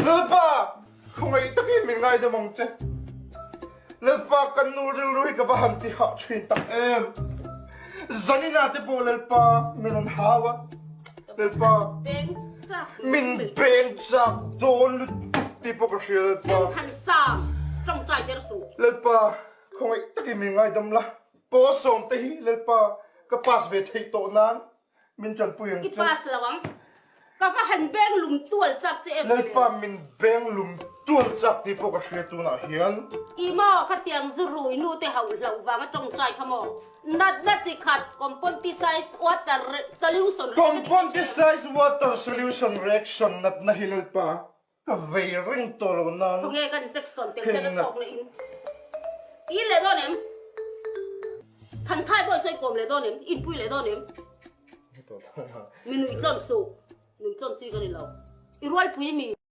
Lalpa, khawngaih takin min ngaidam ang che. Lalpa, kan nu rilru hi ka va han ti hah thin tak em. Zanina te pawh Lalpa min rawn hau a. Lalpa, min beng chak dawn lutuk tih pawh ka hria Lalpa. Lalpa, khawngaih takin min ngaidam la. Paw sawm te hi Lalpa ka pass ve theih tawh nan min tanpui ang che. I pass lo ang. Ka va han beng lum tual chak che em. Lalpa min beng lum tual chak tih pawh ka hria tunah hian. I maw khatiang zu rui nu te hauh hloh vanga tawngtai kha maw? Natna chi khat Compontisized water solution. Compontisized water solution reaction natna hi Lalpa Ka vei reng tawh lo nan. Khawnge ka injection tel hian a chhawk leh in i leh dawn em? Thanthai pawh i sawi kawm leh dawn em? I inpui leh dawn em? Mi nuih tlawn suh, nuih tlawn chi ka ni lo. I rualpui mi.